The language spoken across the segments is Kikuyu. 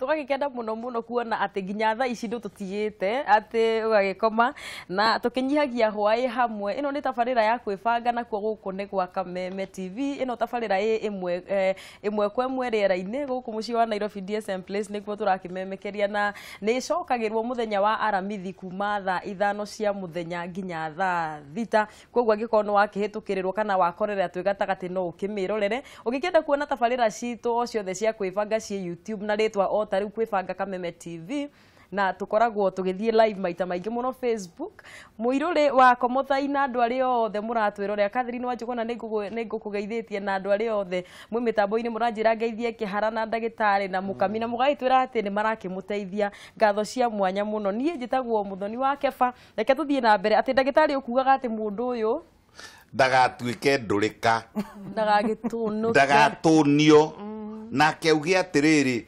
Tũgagĩkena mũno mũno kuona atĩ nginya thaa ici ndũtũtigĩte atĩ ũgagĩkoma na tũkĩnyihagia hwaĩ hamwe. Ĩno nĩ tabarĩra ya kwĩbanga, nakuo gũkũ nĩ gwa Kameme TV. Ĩno tabarĩra ĩ ĩmwe ĩmwe kwa ĩmwe rĩera-inĩ gũkũ mũciĩ wa Nairobi DSM Place nĩkuo tũrakĩmemekeria, na nĩ ĩcokagĩrwo mũthenya wa Aramithi kuma thaa 5 cia mũthenya nginya thaa 6. Koguo angĩkorwo nĩ wakĩhĩtũkĩrĩrwo kana wakorerera twĩ gatagatĩ no ũkĩmĩrorere. Ũngĩkĩenda kuona tabarĩra citũ o ciothe cia kwĩbanga ciĩ YouTube na rĩtwa o ta rĩu Kwĩbanga Kameme TV, na tũkoragwo tũgĩthiĩ live maita maingĩ mũno Facebook. Mũirũrĩ wa Komothai na andũ arĩa othe mũratwĩrorera, Catherine Wanjũgũna nĩ ngũkũgeithĩtie, na andũ arĩa othe mwĩ mĩtambo-inĩ mũranjĩra ngeithie Kĩhara na ndagĩtarĩ na Mũkami, na mũgagĩtwĩra atĩ nĩ marakĩmũteithia. Ngatho cia mwanya mũno. Niĩ njĩtagwo Mũthoni wa Keba. Reke tũthiĩ na mbere atĩ ndagĩtarĩ ũkugaga atĩ mũndũ ũyũ ndagatuĩke ndũrĩka, ndagagĩtũnũke, ndagatũnio, nake auge atĩrĩrĩ,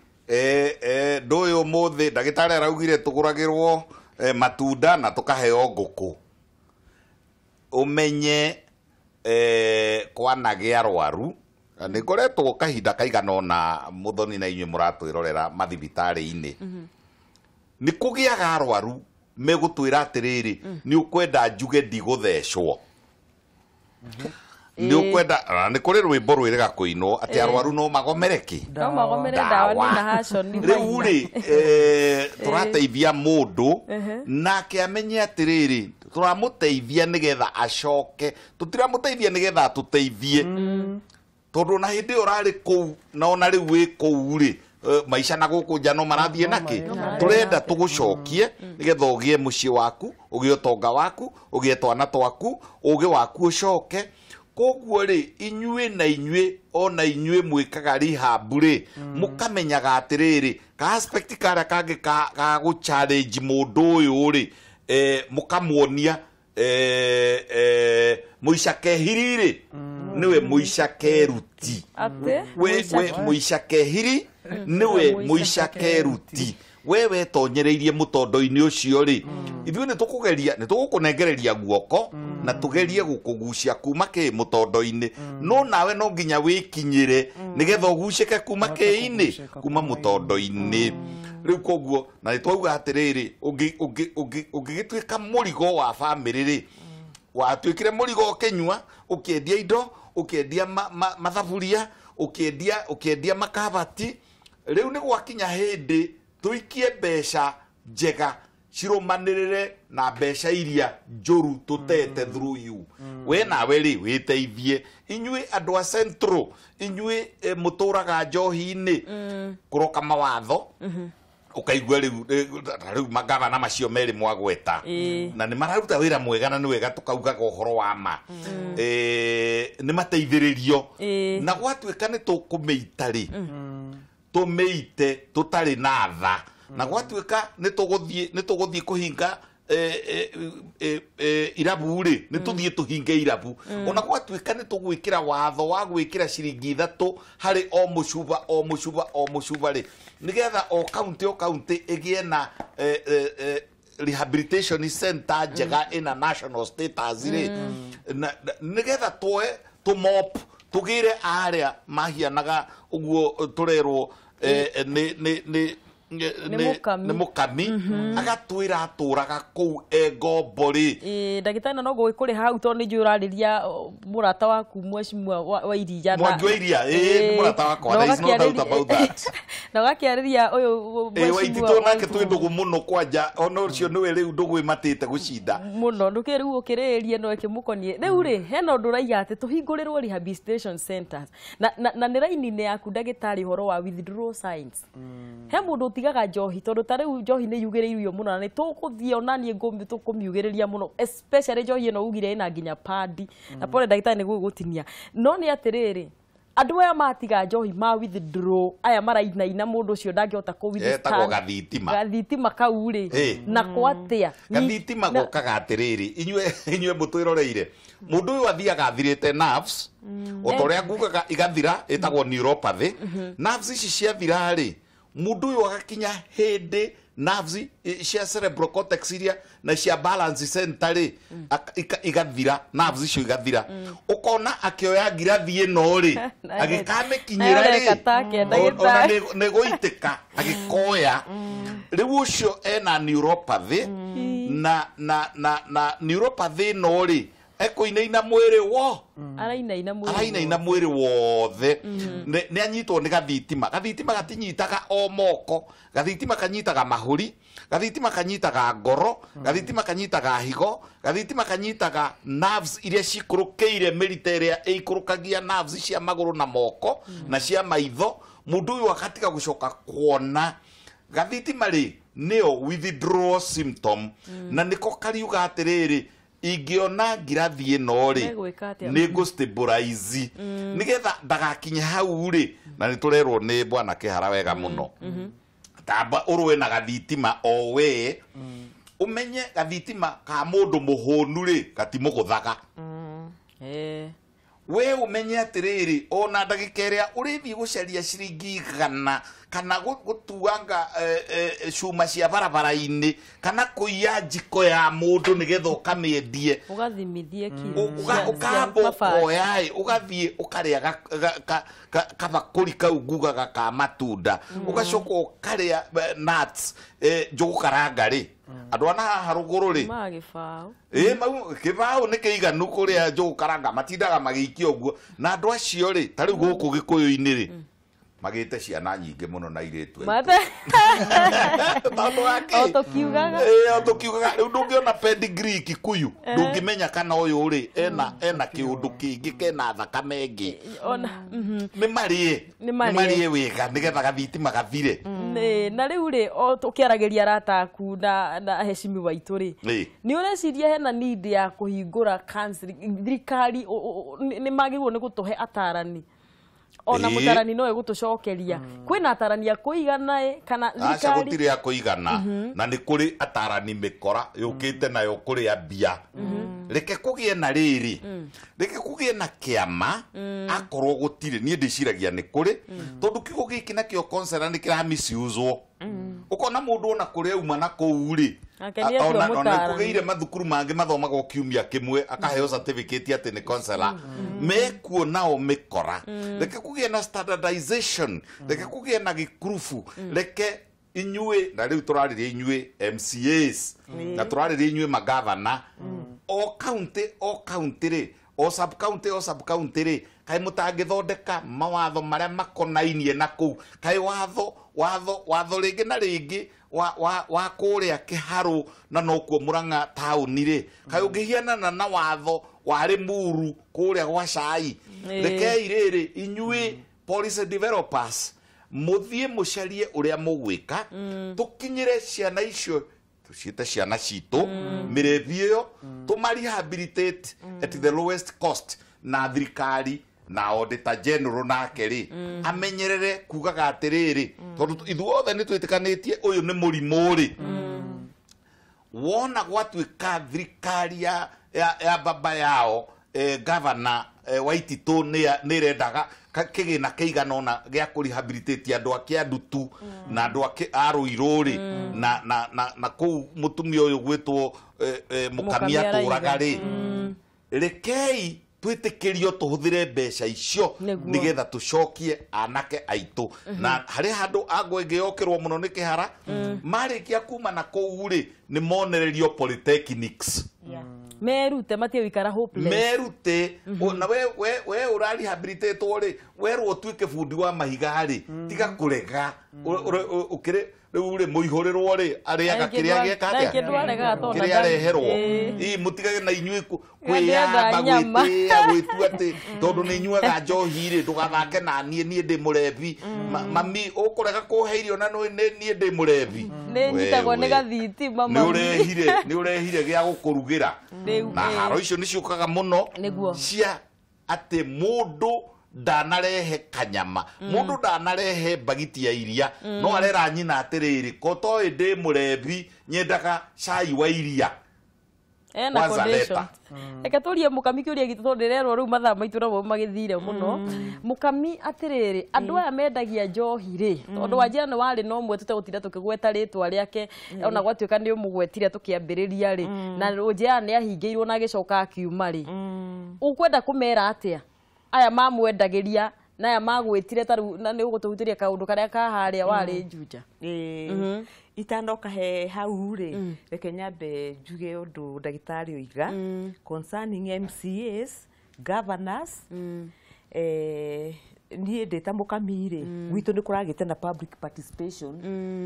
ndũyũ ũmũthĩ ndagĩtarĩ araugire tũgũragĩrwo matunda na tũkaheo ngũkũ. Ũmenye kwanagĩa arwaru, na nĩ ngoretwo kahinda kaigana ũna Mũthoni na inyuĩ mũratwĩrorera mathibitarĩ-inĩ, nĩ kũgĩaga arwaru megũtwĩra atĩrĩrĩ, nĩ ũkwenda njuge ndigũthecwo, nĩ ũkwenda. Nĩ kũrĩ rwĩmbo rwĩrĩga kũinwo atĩ arwaru no magomere kĩ? No magomere ndawa nĩ na haconi. Rĩu rĩ, tũrateithia mũndũ nake amenye atĩrĩrĩ, tũramũteithia nĩgetha acoke, tũtiramũteithia nĩgetha atũteithie, tondũ na hĩndĩ ĩyo ũrarĩ kũu na ona rĩu wĩ kũu rĩ, maica na gũkũ nja no marathiĩ nakĩ. Tũrenda tũgũcokie nĩgetha ũgĩe mũciĩ waku, ũgĩe ũtonga waku, ũgĩe twana twaku, ũgĩ waku ũcoke. Koguo rĩ, inyuĩ na inyuĩ ona inyuĩ mwĩkaga rehab rĩ, mũkamenyaga atĩrĩrĩ, ka aspect karĩa kangĩ ka gũ challenge mũndũ ũyũ rĩ, mũkamuonia mũica kehiri rĩ, nĩwe mũica keruti. Atĩ we mũica kehiri nĩwe mũica keruti. We wetonyereirie mũtondo-inĩ ũcio rĩ, ithuĩ nĩ tũkũgeria, nĩ tũgũkũnengereria guoko na tũgerie gũkũgucia kuma kĩ mũtondo-inĩ, no nawe no nginya wĩkinyĩre nĩgetha ũgucĩke kuma kĩ-inĩ, kuma mũtondo-inĩ. Rĩu koguo na nĩ twauga atĩrĩrĩ, ũngĩgĩtuĩka mũrigo wa bamĩrĩ rĩ, watuĩkire mũrigo ũkĩnyua, ũkĩendia indo, ũkĩendia mathaburia, ũkĩendia makabati, rĩu nĩ gwakinya hĩndĩ tũikie mbeca njega cirũmanĩrĩre na mbeca iria njũru tũtete through you. We nawe rĩ, wĩteithie. Inyuĩ andũ a Central, inyuĩ mũtũraga njohi-inĩ, kũroka mawatho, ũkaigua rĩu rĩu magavana macio merĩ mwagweta na nĩ mararuta wĩra mwega, na nĩ wega tũkaugaga ũhoro wa ma, nĩ mateithĩrĩrio. Na gwatuĩka nĩ tũkũmĩita rĩ, tũmĩite tũtarĩ na tha, na gwatuĩka nĩ tũgũthiĩ kũhinga irabu rĩ, nĩ tũthiĩ tũhinge irabu. Ona gwatuĩka nĩ tũgwĩkĩra watho wa gwĩkĩra ciringi 3 harĩ o mũcuba, o mũcuba, o mũcuba rĩ, nĩgetha o kaunti o kaunti ĩgĩe na rehabilitation center njega ĩna national status rĩ, nĩgetha tuoe tũmop tũgĩre arĩa mahianaga ũguo tũrerwo nĩ nĩ Mũkami agatwĩra atũraga kũu e ngombo rĩ. Ndagĩtarĩ, no ngũgĩkũrĩ hau tondũ nĩ njũĩ ũrarĩria mũrata waku mheshimiwa wa Iria. Mwangi wa Iria, nĩ mũrata wakwa, there is no doubt about that. Na ũgakĩarĩria ũyũ mheshimiwa Waititũ nake twĩ ndũgũ mũno kwanja, ona ũcio nĩwe rĩu ndũgũ ĩmatĩte gũcinda mũno, ndũkĩ rĩu ũkĩrĩrĩrie no ĩkĩmũkonie. Rĩu rĩ, hena ũndũ ũraiga atĩ tũhingũrĩrwo rehabilitation centers, na nĩ raini-inĩ yaku ndagĩtarĩ ũhoro wa withdrawal signs. He mũndũ ũtigaga njohi, tondũ ta rĩu njohi nĩ yugĩrĩirio mũno na nĩ tũkũthiĩ ona niĩ tũkũmiugĩrĩria mũno, especially njohi ĩno ugire ĩna nginya padi. Na pole ndagĩtarĩ nĩ gũgũtinia, no nĩ atĩrĩrĩ, andũ aya matiga njohi ma withdraw aya marainaina, mũndũ ũcio ndangĩhota kũ withstand. Etagwo gathitima. Gathitima kau rĩ, na kwatia gathitima gokaga atĩrĩrĩ, inyuĩ mũtwĩroreire, mũndũ ũyũ athiaga athirĩte nerves, o ta ũrĩa ngugaga igathira, ĩtagwo neuropathy. Nerves ici ciathira rĩ, mũndũ ũyũ agakinya hĩndĩ Nerves cia cerebral cortex iria na cia balance center rĩ, igathira, nerves icio igathira. Ũkona akĩoya ngirathi ĩno rĩ, agĩkamĩkinyĩra rĩ, ona nĩ gũitĩka agĩkoya. Rĩu ũcio ena neuropathy, na neuropathy ĩno rĩ, ekũinaina mwĩrĩ wo, arainaina mwĩrĩ wothe. Nĩ anyitwo nĩ gathitima. Gathitima gatinyitaga o moko, gathitima kanyitaga mahũri, gathitima kanyitaga ngoro, gathitima kanyitaga higo, gathitima kanyitaga nerves iria cikũrũkĩire mĩrita ĩrĩa ĩikũrũkagia nerves cia magũrũ na moko na cia maitho. Mũndũ ũyũ akatiga gũcoka kuona. Gathitima rĩ nĩyo withdrawal symptom, na nĩko kariuga atĩrĩrĩ, ingĩona ngirathi ĩno rĩ, nĩ ngũ stabilize nĩgetha ndagakinye hau rĩ. Na nĩ tũrerwo nĩ bwana Kĩhara wega mũno, tamba ũrũe na gathitima o we ũmenye gathitima ka mũndũ mũhũnu rĩ gatimũgũthaga. We ũmenye atĩrĩrĩ, ona ndagĩka ĩrĩa ũrĩthiĩ gũcaria ciringi 100 kana gũtuanga cuma cia barabara-inĩ kana kũiya njiko ya mũndũ nĩgetha ũkamĩendie, ũgathimithie kiro, ũkamba ũkoya, ũgathiĩ ũkarĩa kabakũri kau ngugaga ka matunda, ũgacoka ũkarĩa nuts, njũgũ karanga rĩ. Andũ ana haha rũgũrũ rĩ, mau kĩbaũ nĩ kĩiganu kũrĩa njũgũ karanga, matindaga magĩikia ũguo. Na andũ acio rĩ, ta rĩu gũkũ Gĩkũyũ-inĩ rĩ, magĩte ciana nyingĩ mũno na airĩtu aitũ. Tondũ wa kĩ? O tũkiugaga. O tũkiugaga. Rĩu ndũngĩona pedigree Kikuyu, ndũngĩmenya kana ũyũ rĩ ena kĩũndũ kĩngĩ kena thakame ĩngĩ. Nĩ marĩe, nĩ marĩe wega nĩgetha gathitima gathire. Na rĩu rĩ, o tũkĩaragĩria arata aku na heshimiwa aitũ rĩ, nĩ ũreciria hena need ya kũhingũra counseling? Thirikari nĩ magĩrĩirwo nĩ gũtũhe atarani, ona mũtarani no egũtũcokeria. Kwĩna atarani a kũigana kana thirikari? Gũtirĩ a kũigana, na nĩ kũrĩ atarani mĩkora yũkĩte nayo kũrĩa mbia. Reke kũgĩe na rĩrĩ, reke kũgĩe na kĩama, akorwo gũtirĩ, niĩ ndĩciragia nĩ kũrĩ, tondũ kiugo gĩkĩ nakĩo counselor nĩ kĩra misuse-wo. Ũkona mũndũ ona kũrĩa auma na kũu rĩ, ona kũgĩire mathukuru mangĩ mathomagwo kiumia kĩmwe akaheo certificate atĩ nĩ counselor, mekuo nao mĩkora. Reke kũgĩe na standardization, reke kũgĩe na gĩkurubu, reke inyuĩ, na rĩu tũrarĩria inyuĩ MCAs, na tũrarĩria inyuĩ magavana, o county o county rĩ, o sub county o sub county rĩ, kaĩ mũtangĩthondeka mawatho marĩa makonainie na kũu? Kaĩ watho rĩngĩ na rĩngĩ wa kũrĩa Kĩharũ na nokuo Mũrang'a taũni rĩ, kaĩ ũngĩhianana na watho wa Rĩmuru kũrĩa gwa Cai? Rekei rĩrĩ inyuĩ policy developers mũthiĩ mũcarie ũrĩa mũgwĩka, tũkinyĩre ciana icio, tũciĩte ciana citũ mĩrebi ĩyo, tũma rehabilitate at the lowest cost. Na thirikari na auditor general nake rĩ, amenyerere kugaga atĩrĩrĩ, tondũ ithuothe nĩ twĩtĩkanĩtie ũyũ nĩ mũrimũ rĩ, wona gwatuĩka thirikari ya baba yao, governor Waititũ nĩ ĩrendaga kĩgĩna kĩigana ũna gĩa kũ-rehabilitate andũ a Kĩandutu na andũ a Rũirũ rĩ, na kũu mũtumia ũyũ gwĩtwo Mũkamia atũraga rĩ, rekei twĩtĩkĩrio tũhũthĩre mbeca icio nĩgetha tũcokie anake aitũ. Na harĩ handũ angũ ĩngĩyokĩrwo mũno nĩ Kĩhara, marĩkia kuma na kũu rĩ, nĩ monererio polytechnics. Merute, matige gũikara hopeless. Merute, na we ũra rehabilitate-wo rĩ, werwo ũtuĩke bundi wa mahiga rĩ, tiga kũrega. Ũkĩrĩ rĩu rĩ, mũihũrĩrwo rĩ, arĩaga kĩrĩa gĩeka atĩa? Kĩrĩa areherwo. Ĩ mũtigage na inyuĩ kwĩyamba, gwĩtĩĩa, gwĩtua atĩ tondũ nĩ inyuaga njohi rĩ, ndũgathake na niĩ, niĩ ndĩ mũrebi. Mami, ũkũrega kũhe irio na niĩ ndĩ mũrebi. Nĩ nyitagwo nĩ gathitima, mami. Nĩ ũrehire gĩa gũkũrugĩra. Na haro icio nĩ ciũkaga mũno cia atĩ mũndũ ndanarehe kanyama, mũndũ ndanarehe mbagiti ya iria, no arera nyina atĩrĩrĩ, ko toĩ ndĩ mũrebi, nyendaga cai wa iria. Ena Kwanza condition. leta. Reke tũrie mũkami kĩũria gitũ tondũ ndĩrerwo rĩu mathaa maitũ namo magĩthire mũno. Mũkami atĩrĩrĩ, andũ aya mendagia njohi rĩ, tondũ wanjĩra nĩ warĩ na ũmwe tũtegũtinda tũkĩgweta rĩtwa rĩake, ona gwatuĩka nĩ ũmũgwetire tũkĩambĩrĩria rĩ, na ũnjĩra nĩ ahingĩirwo na agĩcoka akiuma rĩ, ũkwenda kũmera atĩa aya mamwendagĩria na aya magwĩtire ta rĩu, na nĩ ũgũtũhutĩria kaũndũ karĩa ka harĩa warĩ Juja? Ĩĩ, itanoka he hau rĩ, reke nyambe njuge ũndũ ndagĩtarĩ oiga concerning MCAs, governors. Niĩ ndĩ ta mũkami rĩ, gwitũ nĩ kũragĩte na public participation.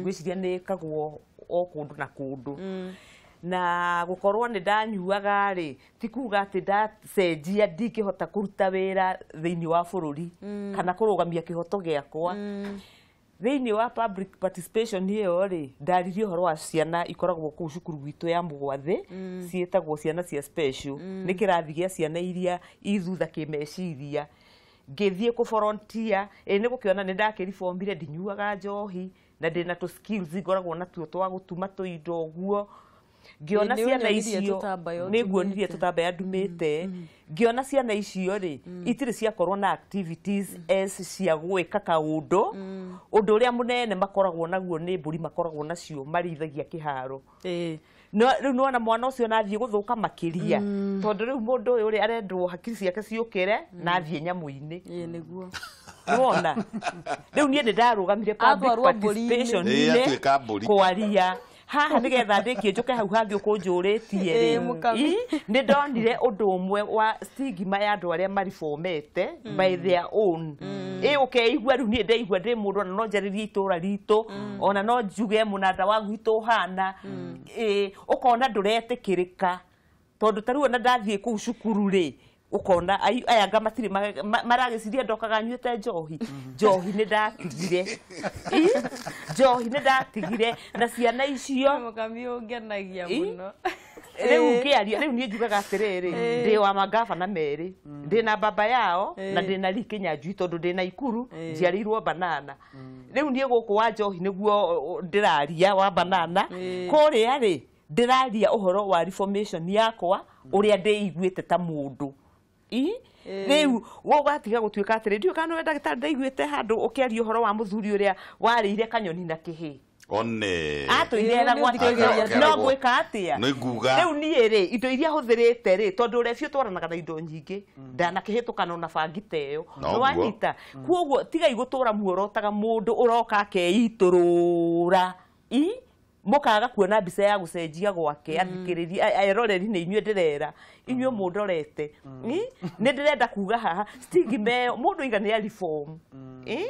Ngwĩciria nĩ ĩkagwo o kũndũ na kũndũ, na gũkorwo nĩ ndanyuaga rĩ, ti kuga atĩ ndacenjia ndingĩhota kũruta wĩra thĩinĩ wa bũrũri kana kũrũgamia kĩhoto gĩakwa. Thĩinĩ wa public participation ĩyo rĩ, ndaririe ũhoro wa ciana ikoragwo kũu cukuru gwitũ ya Mũgwathĩ, ciĩtagwo ciana cia special, nĩ kĩrathi gĩa ciana iria i thutha kĩmeciria. Ngĩthiĩ kũ volunteer, ĩ nĩ gũkĩona nĩ ndakĩribomire, ndinyuaga njohi na ndĩna tũ skills ngoragwo natuo twa gũtuma tũindo ũguo. Ngĩona Nĩ ciana ũnyonirie icio tũtambaya nĩ nguonirie ũtumĩte. Tũtambaya ndumĩte. Ngĩona ciana icio rĩ, itirĩ ciakorwo na activities as cia gwĩka kaũndũ. Ũndũ ũrĩa mũnene makoragwo naguo nĩ mbũri makoragwo nacio marĩithagia kĩharo. No rĩu nĩwona mwana ũcio nathiĩ gũthũka makĩria, tondũ rĩu mũndũ ũyũ rĩ, arendwo hakiri ciake ciũkĩre na athiĩ nyamũ-inĩ. Ĩĩ nĩguo. Nĩwona rĩu niĩ nĩ ndarũgamire public Atwarwo mbũri-inĩ. participation Ĩĩ, inĩ atuĩka mbũri. Kwaria haha nĩgetha ndĩkie njũke hau hangĩ ũkũnjũrĩtie Ĩĩ, rĩ. mũkami. Nĩ ndonire ũndũ ũmwe wa stigma ya andũ arĩa maribomete by their own. Ĩ ũkeigua rĩu niĩ ndeigua ndĩ mũndũ, ona no njarĩrie itũra ritũ, ona no njuge mũnanda wa gwitũ ũhana. Ĩ ũkona ndũretĩkĩrĩka, tondũ ta rĩu ona ndathiĩ kũu cukuru rĩ, ũkona aya anga matirĩ maragĩciria ndokaga nyuĩte njohi. Njohi nĩ ndatigire. Ĩ, njohi nĩ ndatigire na ciana icio. Mũkami ũngenagia Ĩ? mũno. Rĩu ngĩaria rĩu niĩ njugaga atĩrĩrĩ, ndĩ wa mangabana merĩ, ndĩ na baba yao na ndĩ na Lee Kinyanjui, tondũ ndĩ na Ikuru, njiarĩirwo banana. Rĩu niĩ gũkũ wa njohi nĩguo ndĩraria wa banana, kũrĩa rĩ ndĩraria ũhoro wa reformation yakwa, ũrĩa ndĩiguĩte ta mũndũ. I rĩu gũgatiga gũtuĩka atĩrĩ, ndiũĩ kana nĩwe ndagĩtarĩ, ndaiguĩte handũ ũkĩaria ũhoro wa mũthuri ũrĩa warĩire kanyoni na kĩhĩ. One. Atũire Ĩĩ, eragwo nĩ atĩ ũthikagĩrĩria. no ngwĩka atĩa. Nĩ nguga. Rĩu niĩ rĩ, indo iria hũthĩrĩte rĩ, tondũ ũrebia ũtwaranaga na indo nyingĩ, ndanakĩhĩtũkana ona bangi ta ĩyo. Noguo. Nĩwanyita? Kuoguo tigai gũtũra muorotaga mũndũ ũroka akeitũrũra, i mũkaga kuona mbica ya gũcenjia gwake. Athikĩrĩria, eroreri, nĩ inyuĩ ndĩrera, inyuĩ mũndorete. I nĩ ndĩrenda kuga haha stigma ĩyo, mũndũ iga nĩ reform, i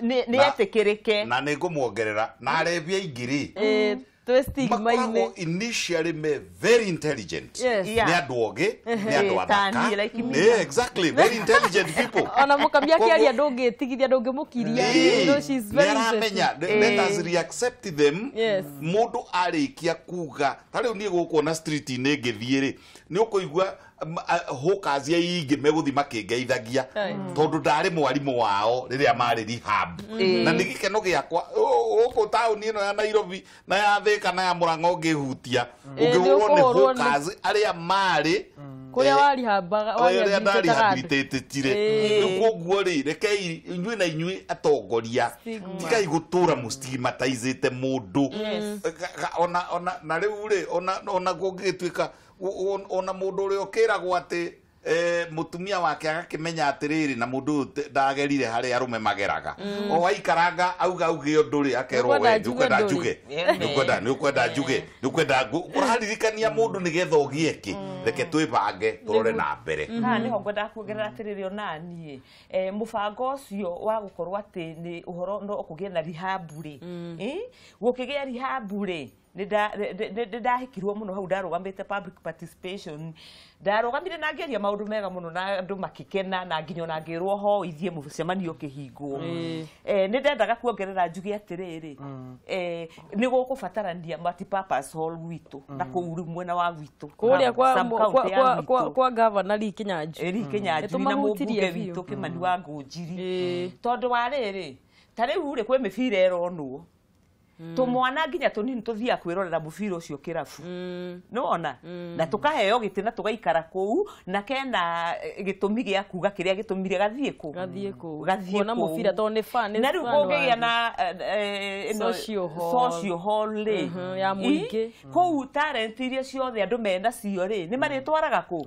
nĩ etĩkĩrĩke. Na nĩ ngũmuongerera na arebia aingĩ rĩ, Ĩĩ, twĩ stigma-inĩ. makoragwo initially me very intelligent. Yes. Yeah. Nĩ andũ ogĩ, nĩ andũ Eh, ta athaka. niĩ, like me. Eh, exactly, very intelligent people. Ona mũkami akĩaria ndũngĩtigithia, ndũngĩmũkiria. Ĩĩ, No, she's very nĩ aramenya. interesting. Let us reaccept them. Yes. Mũndũ arĩkia kuga ta rĩu niĩ gũkũ na street-inĩ ngĩthiĩ rĩ, nĩ ũkũigua hawkers aingĩ megũthiĩ makĩngeithagia, tondũ ndarĩ mwarimũ wao rĩrĩa marĩ rehab, na nĩ gĩkeno gĩakwa gũkũ taũni ĩno ya Nairobi na ya Thĩka na ya Mũrang'a ũngĩhutia ũngĩhũrwo nĩ nĩ ũkũhũrwo nĩ- hawkers arĩa marĩ Kũrĩa warihambaga ũrĩa warehabilitated andũ. ndarehabilitatire. Rĩu koguo rĩ, rekei inyuĩ na inyuĩ atongoria, Stigma. tigai gũtũra mũstigmatizĩte mũndũ. Ona na rĩu rĩ, ona kũngĩgĩtuĩka ona mũndũ ũrĩa ũkĩragwo atĩ mũtumia wake agakĩmenya atĩrĩrĩ, na mũndũ ũyũ ndagerire harĩa arũme mageraga, o waikaranga auga auge ũndũ rĩ, akerwo Nĩũkwenda we njuge nĩũkwenda ndũrĩ. njuge, nĩũkwenda njuge, nĩũkwenda ũraririkania mũndũ nĩgetha ũgĩe kĩ. Reke twĩbange tũrore na mbere. Haha nĩho ngwendaga kuongerera atĩrĩrĩ, ona niĩ mũbango ũcio wa gũkorwo atĩ nĩ ũhoro no kũgĩe na rehab rĩ, gũkĩgĩa rehab rĩ, nĩ ndahĩkirwo mũno hau ndarũgamĩte public participation. Ndarũgamire na ngĩaria maũndũ mega mũno na andũ makĩkena, na nginya ona ngĩrwo ho ithiĩ mũcemanio ũkĩhingwo. Nĩ ndendaga kuongerera njuge atĩrĩrĩ, nĩ gũkũbatarania multipurpose hall gwitũ na kũu rĩu mwena wa gwitũ, Kũrĩa kwa sub-county kwa ya kwa gwitũ. kwa gavana Lee Kinyanjui. Eri Kinyanjui na Nĩtũmahutirie mũmbunge biũ. witũ Kĩmani wa Ngũnjiri. Ĩĩ. Tondũ wa rĩrĩ, ta rĩu rĩ, kwĩ mĩbira ĩronwo. Tũmwana nginya tũnini tũthiaga kwĩrorera mũbira ũcio kĩrabu. Nĩwona? Na tũkaheo gĩtĩ na tũgaikara kũu na kena gĩtũmi gĩa kuga kĩrĩa gĩtũmire gathiĩ kũu. Gathiĩ kũu. Gathiĩ Kuona kũu. mũbira tondũ nĩ fan, nĩ Na rĩu fan kũngĩgĩa wathiĩ. na ĩno Social hall. Social hall rĩ. Ya mũingĩ. Kũu talent iria ciothe andũ mena cio rĩ, nĩ marĩtwaraga kũu.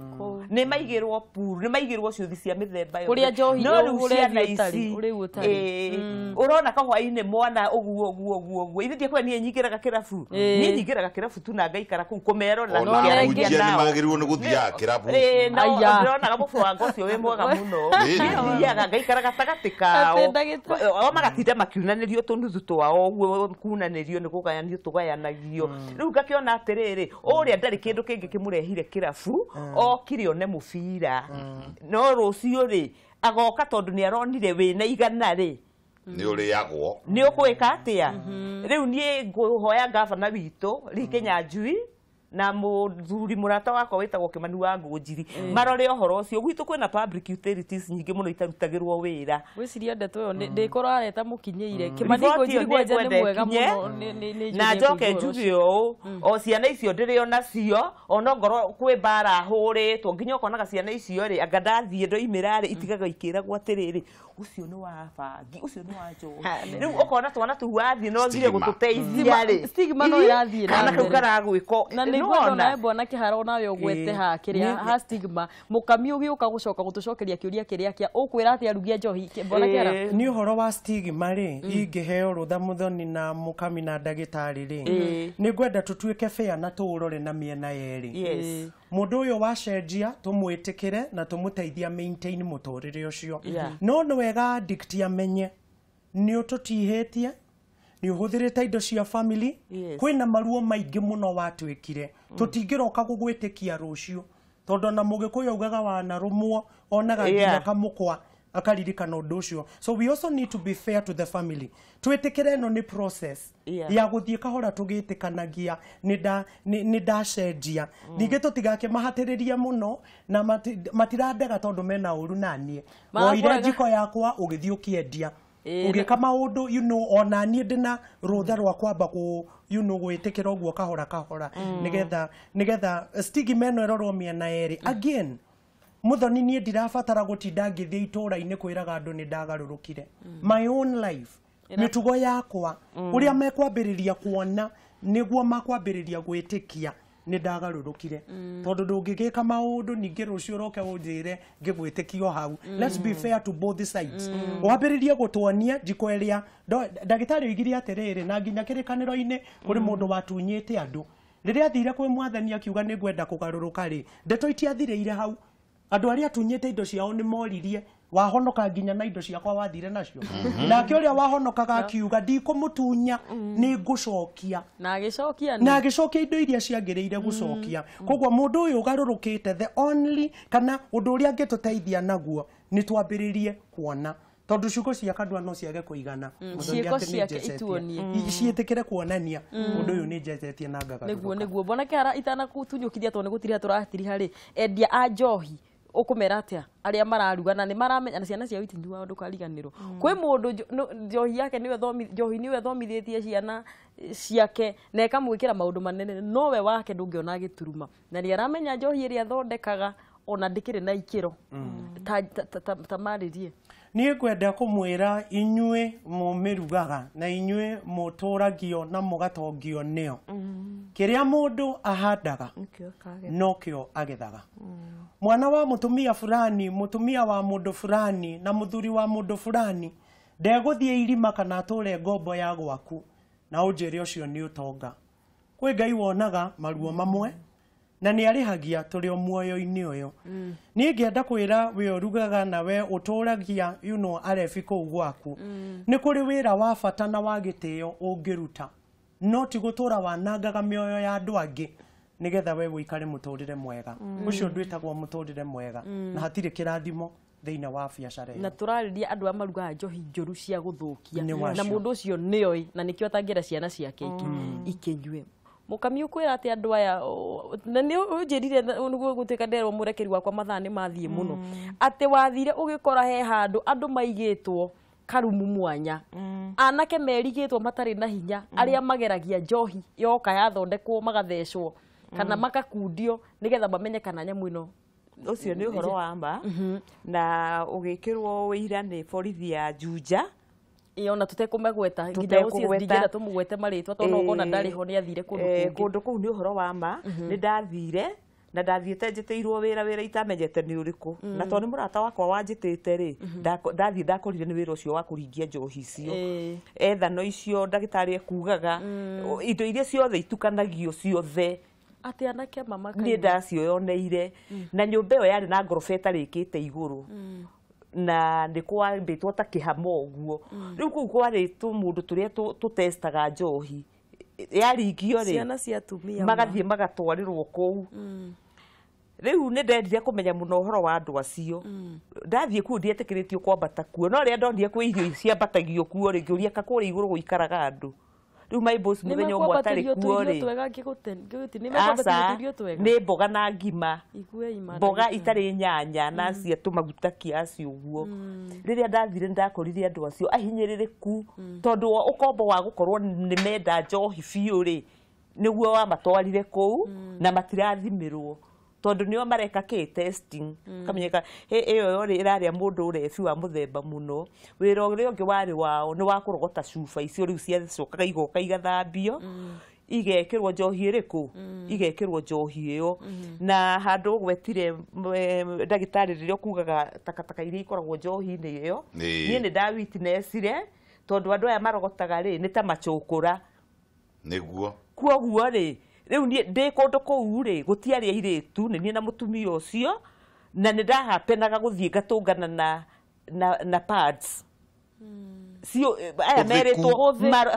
Nĩ maigĩrwo pool, nĩ maigĩrwo ciũthi cia mĩthemba yothe. Kũrĩa njohi No rĩu ũrĩa ciana ũtarĩ, ici, ũrĩa ũtarĩ. Ũrona kahwainĩ mwana ũguo ũguo ũguo ũguo. Ithe ndiakwĩra niĩ nyingĩraga kĩrabu. Niĩ nyingĩraga kĩrabu tu na ngaikara kũu kũmerorera Ona ngĩaragia ahunjia nĩ nao. magĩrĩirwo nĩ gũthiaga kĩrabu. Na Aya. ndĩronaga mũbango ũcio wĩ mwega mũno. Ĩĩ. Thiaga ngaikara gatagatĩ kao. Atĩ ndagĩtarĩ. O magatinda makiunanĩrio tũnuthu twao ũguo kunanĩrio nĩ kũgayanio tũgayanagio. Rĩu ngakĩona atĩrĩrĩ, ũrĩa ndarĩ kĩndũ kĩngĩ kĩmũrehire kĩrabu, okire one mũbira. No rũciũ rĩ, agoka tondũ nĩ aronire wĩna igana rĩ, Nĩ ũrĩagwo. nĩ ũkwĩka atĩa? Rĩu niĩ ngũhoya ngabana witũ Lee Kinyanjui na mũthuri mũrata wakwa wĩtagwo Kĩmani wa Ngũnjiri marore ũhoro ũcio. Gwitũ kwĩna public utilities nyingĩ mũno itarutagĩrwo wĩra. Gwĩciria ndeto ĩyo ndĩkorwo areta mũkinyĩire. Kĩmani Riboti Ngũnjiri ĩyo gwanja nĩ nĩngwenda mwega ĩkinye, mũno. na Nĩ njoke kũigua ũhoro njuge ũũ, o ciana icio ndĩrĩ onacio ona ngorwo kwĩ mbara hũrĩtwo nginya ũkonaga ciana icio rĩ, anga ndathiĩ ndoimĩra rĩ, itigaga ikĩragwo atĩrĩrĩ, ũcio nĩ wa bangi, ũcio nĩ wa njohi. Rĩu ũkona twana tũu wathiĩ no ũthire Stigma. gũtũteithia rĩ, Stigma no ĩrathiĩ na kana kau mbere. karagwĩko Na nĩ ngwenda onawe bwana Kĩhara onawe ũgwete ha kĩrĩa ha stigma mũkami ũgĩũka gũcoka gũtũcokeria kĩũria kĩrĩa kĩa ũkwĩra atĩ arugi a njohi bwana Kĩhara. Nĩ ũhoro wa stigma rĩ, ingĩheo rũtha Mũthoni na mũkami na ndagĩtarĩ rĩ, nĩ ngwenda tũtuĩke fair na tũũrore na mĩena yerĩ. Yes. Mũndũ ũyũ wacenjia tũmwĩtĩkĩre na tũmũteithia maintain mũtũrĩre ũcio. Yeah. No nĩ wega addict amenye nĩ ũtũtihĩtie, nĩ ũhũthĩrĩte indo cia family. Yes. Kwĩna maruo maingĩ mũno watwĩkire, tũtingĩroka gũgwĩtĩkia rũciũ, tondũ ona mũgĩkũyũ augaga wanarũmwo onaga nginya kamũkwa akaririkana ũndũ ũcio. So we also need to be fair to the family, twĩtĩkĩre ĩno nĩ process ya gũthiĩ kahora tũgĩtĩkanagia nĩ ndacenjia. Ningĩ tũtigakĩmahatĩrĩrie mũno na matirandega tondũ mena ũru naniĩ woire Marakũrega. njiko yakwa ũgĩthiĩ ũkĩendia, ũgĩka maũndũ, ona niĩ ndĩna rũtha rwa kwamba kũ gwĩtĩkĩra ũguo kahora kahora, nĩgetha stigma ĩno ĩrorwo mĩena yerĩ. Again, Mũthoni, niĩ ndirabatara gũtinda ngĩthiĩ itũũra-inĩ kwĩraga andũ nĩ ndagarũrũkire. My own life, mĩtugo yakwa, ũrĩa mekwambĩrĩria kuona nĩguo makwambĩrĩria gwĩtĩkia nĩ ndagarũrũkire, tondũ ndũngĩgĩka maũndũ ningĩ rũciũ ũroke ũnjĩre ngĩgwĩtĩkio hau. Let's be fair to both sides. Wambĩrĩrie gũtuonia njiko ĩrĩa ndagĩtarĩ oigire atĩrĩrĩ, na nginya kĩrĩkanĩro-inĩ kũrĩ mũndũ watunyĩte andũ, rĩrĩa athire kwĩ mwathani akiuga nĩ ngwenda kũgarũrũka rĩ, ndeto itiathirĩire hau. Andũ arĩa atunyĩte indo ciao nĩ moririe, wahonoka nginya na indo ciakwa wathire nacio? Nake ũrĩa wahonokaga akiuga, ndikũmũtunya, nĩ ngũcokia. Na agĩcokia Na agĩcokia indo iria ciagĩrĩire gũcokia. Koguo mũndũ ũyũ ũgarũrũkĩte, the only kana ũndũ ũrĩa angĩtũteithia naguo nĩ twambĩrĩrie kuona, tondũ ciugo cia kanua no ciage kũigana. Mũthoni Ciĩko atĩ nĩ ciake njenjetie. ituonie. Ciĩtĩkĩre kuonania ũndũ ũyũ nĩ njenjetie na Nĩguo. ngagarũrũka. Nĩguo bwana Kĩhara, itanakũtunyũkithia tondũ nĩ gũtiriha tũratiriha rĩ, endia a njohi ũkũmera atĩa arĩa mararuga na nĩ maramenya na ciana ciao itinyuaga? Ndũkariganĩrwo kwĩ mũndũ njohi yake nĩwe njohi nĩwe thomithĩtie ciana ciake na ĩkamwĩkĩra maũndũ manene, nowe wake ndũngĩona agĩturuma na nĩ aramenya njohi ĩrĩa athondekaga ona ndĩkĩrĩ na ikĩro ta marĩrie. Niĩ ngwenda kũmwĩra inyuĩ mũmĩrugaga na inyuĩ mũtũragio na mũgatongio nĩo, kĩrĩa mũndũ ahandaga nokĩo agethaga. Mwana wa mũtumia fulani, mũtumia wa mũndũ fulani na mũthuri wa mũndũ fulani ndegũthiĩ irima kana atũre ngombo ya gwaku na ũnjĩre ũcio nĩ ũtonga. Kwĩ Ngai wonaga maruo mamwe na nĩ arĩhagia tũrĩ o muoyo-inĩ ũyũ. Niĩ ngĩenda kwĩra we ũrugaga na we ũtũragia arebi kũu gwaku, nĩ kũrĩ wĩra wa bata na wa gĩtĩo ũngĩruta, no ti gũtũra wanangaga mĩoyo ya andũ angĩ nĩgetha we ũikare mũtũrĩre mwega. Ũcio ndwĩtagwo mũtũrĩre mwega na hatirĩ kĩrathimo thĩinĩ wa biacara Na ĩyo. Tũrarĩria andũ a marugaga njohi njũru cia gũthũkia. Nĩ Na wacio. Mũndũ ũcio nĩoĩ na nĩkĩo atangĩra ciana ciake ikĩnyue. Mũkami, ũkwĩra atĩ andũ aya na nĩ ũnjĩrire nĩguo gũtuĩka nderwo mũrekeri wakwa mathaa nĩ mathiĩ mũno, atĩ wathire ũgĩkora he handũ andũ maigĩtwo. karumu mwanya anake merigĩtwo matarĩ na hinya arĩa mageragia njohi yoka yathondekwo magathecwo kana makakundio nĩgetha mamenye kana nyamũ ĩno Ũcio nĩ ũhoro wa ma na ũgĩkĩrwo wĩira nĩ borithi ya Juja. Ĩ, ona tũtekũmegweta nginya ũcio Tũtekũgweta. ndingĩenda tũmũgwete marĩtwa tondũ no ũkona ndarĩ ho nĩ athire kũndũ kũngĩ. Kũndũ kũu nĩ ũhoro wa ma. Nĩ ndathire na ndathiĩte njĩtĩirwo wĩra itamenyete nĩ ũrĩkũ, na tondũ nĩ mũrata wakwa wanjĩtĩte rĩ, ndathiĩ ndakorire nĩ wĩra ũcio wa kũringia njohi icio, ethano icio ndagĩtarĩ ekugaga, indo iria ciothe itukanagio ciothe. Atĩ anake mama Niĩ ndacioyoneire, na nyũmba ĩyo yarĩ na ngoroba ĩtarĩkĩte igũrũ na nĩ kwambĩtwo ta kĩhama ũguo. Rĩu kũu kwarĩ tũmũndũ tũrĩa tũtestaga njohi yaringio rĩ, ciana cia atumia magathiĩ magatwarĩrwo kũu. Rĩu nĩ ndendire kũmenya mũno ũhoro wa andũ acio. Ndathiĩ kũu ndietĩkĩrĩtio kwambata kuo, no rĩrĩa ndonire kwĩ irio ciambatagio kuo rĩ, ngĩũria ka kũrĩa igũrũ gũikaraga andũ. Rĩu my boss mũthenya ũmwe atarĩ kuo rĩ, aca, nĩ mboga na ngima, mboga itarĩ nyanya na cia tũmaguta kiasi ũguo. Rĩrĩa ndathire nĩndakorire andũ acio ahinyĩrĩrĩku, tondũ ũkombo wa gũkorwo nĩ menda njohi biũ rĩ, nĩguo wamatwarire kũu, na matirathimĩrwo tondũ nĩo mareka kĩ testing kamenyeka ĩyo rĩ ĩrarĩa mũndũ ũrebi wa mũthemba mũno. Wĩra ũrĩa ũngĩ warĩ wao nĩ wa kũrogota cuba icio rĩu ciacokaga igoka igathambio, igekĩrwo njohi ĩrĩkũ, igekĩrwo njohi ĩyo. Na handũ ũgwetire ndagĩtarĩ rĩrĩa ũkugaga takataka iria ikoragwo njohi-inĩ ĩyo, niĩ nĩ nda witnessire tondũ andũ aya marogotaga rĩ nĩ ta macũkũra. Nĩguo. Kuoguo rĩ, rĩu niĩ ndĩ kũndũ kũu rĩ, gũtiarĩ airĩtu, nĩ niĩ na mũtumia ũcio, na nĩ ndahapenaga gũthiĩ ngatũngana na pads cio aya merĩtwo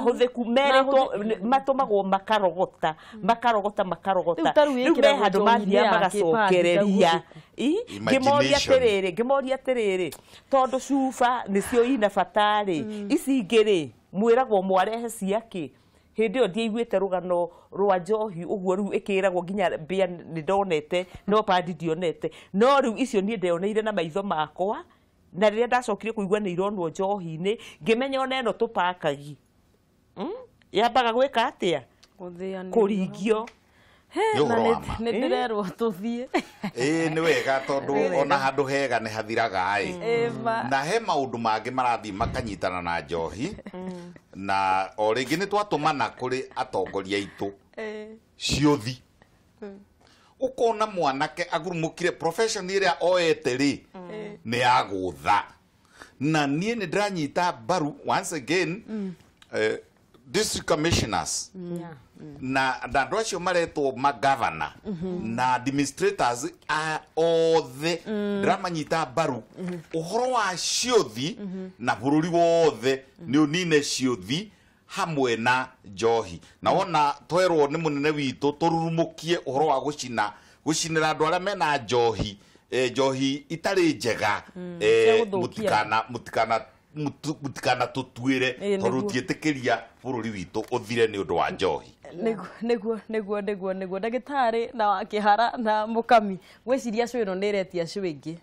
hũthĩku, merĩtwo matũmagwo makarogota makarogota makarogota. Rĩu me handũ mathiaga magacokereria. Ngĩmoria atĩrĩrĩ, ngĩmoria atĩrĩrĩ, tondũ cuba nĩcio ina bata rĩ, ici ingĩ rĩ mwĩragwo mwarehe ciakĩ? Hĩndĩ ĩyo ndiaiguĩte rũgano rwa njohi ũguo rĩu ĩkĩragwo nginya mbĩa nĩ ndonete, no padi ndionete, no rĩu icio niĩ ndeoneire na maitho makwa. Na rĩrĩa ndacokire kũigua nĩ ironwo njohi-inĩ, ngĩmenya ona ĩno tũpakagi yambaga gwĩka atĩa, kũringio. Nĩ ndĩrerwo tũthiĩ. Ĩĩ nĩ wega tondũ ona handũ hega nĩ hathiraga ĩ. Na he maũndũ mangĩ marathiĩ makanyitana na njohi, na o rĩngĩ nĩ twatũmana kũrĩ atongoria aitũ ciũthi. Ũkona mwanake agurumũkire profession ĩrĩa oete rĩ nĩ ya gũtha. Na niĩ nĩ ndĩranyita mbaru once again district commissioners na andũ acio maretwo magavana na administrators othe ndĩramanyita mbaru ũhoro wa ciũthi na bũrũri wothe nĩ ũnine ciũthi hamwe na njohi. Na wona twerwo nĩ mũnene witũ tũrurumũkie ũhoro wa gũcinĩra andũ arĩa mena njohi, njohi itarĩ njega, mũtikana tũtuĩre tondũ tiĩtĩkĩria bũrũri witũ ũthire nĩ ũndũ wa njohi. Nĩguo nĩguo nĩguo nĩguo ndagĩtarĩ na wakĩhara na mũkami ngwĩciria cũ ĩno nĩ ĩretia cũ ĩngĩ,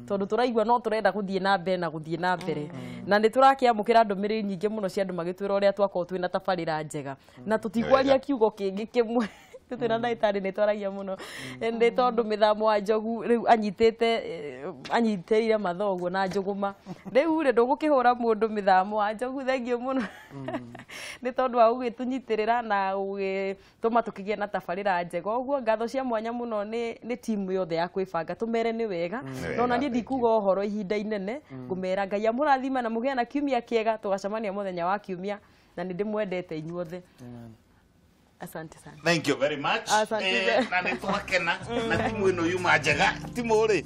tondũ tũraigua no tũrenda gũthiĩ na mbere na gũthiĩ na mbere, na nĩ tũrakĩamũkĩra ndũmĩrĩri nyingĩ mũno cia andũ magĩtwĩra ũrĩa twakorwo twĩna tabarĩra njega, na tũtikwaria kiugo kĩngĩ kĩmwe. Twĩna ndagĩtarĩ nĩ twaragia mũno nĩ tondũ mĩthamo wa njogu rĩu anyitĩte anyitĩrĩire mathaa ũguo na njũgũma. Rĩu rĩ ndũgũkĩhũra mũndũ mĩthamo wa njogu, thengiũ mũno nĩ tondũ wa gũgĩtũnyitĩrĩra na gũgĩtũma tũkĩgĩe na tabarĩra njega. Ũguo ngatho cia mwanya mũno nĩ timu yothe ya kwĩbanga, tũmere nĩ wega, no na niĩ ndikuga ũhoro ihinda inene, ngũmera Ngai amũrathime na mũgĩe na kiumia kĩega, tũgacemania mũthenya wa kiumia, na nĩ ndĩmwendete inyuothe. Asante sana. Thank you very much. Asante. Na nĩ twakena na timu ĩno yuma njega. Timu rĩ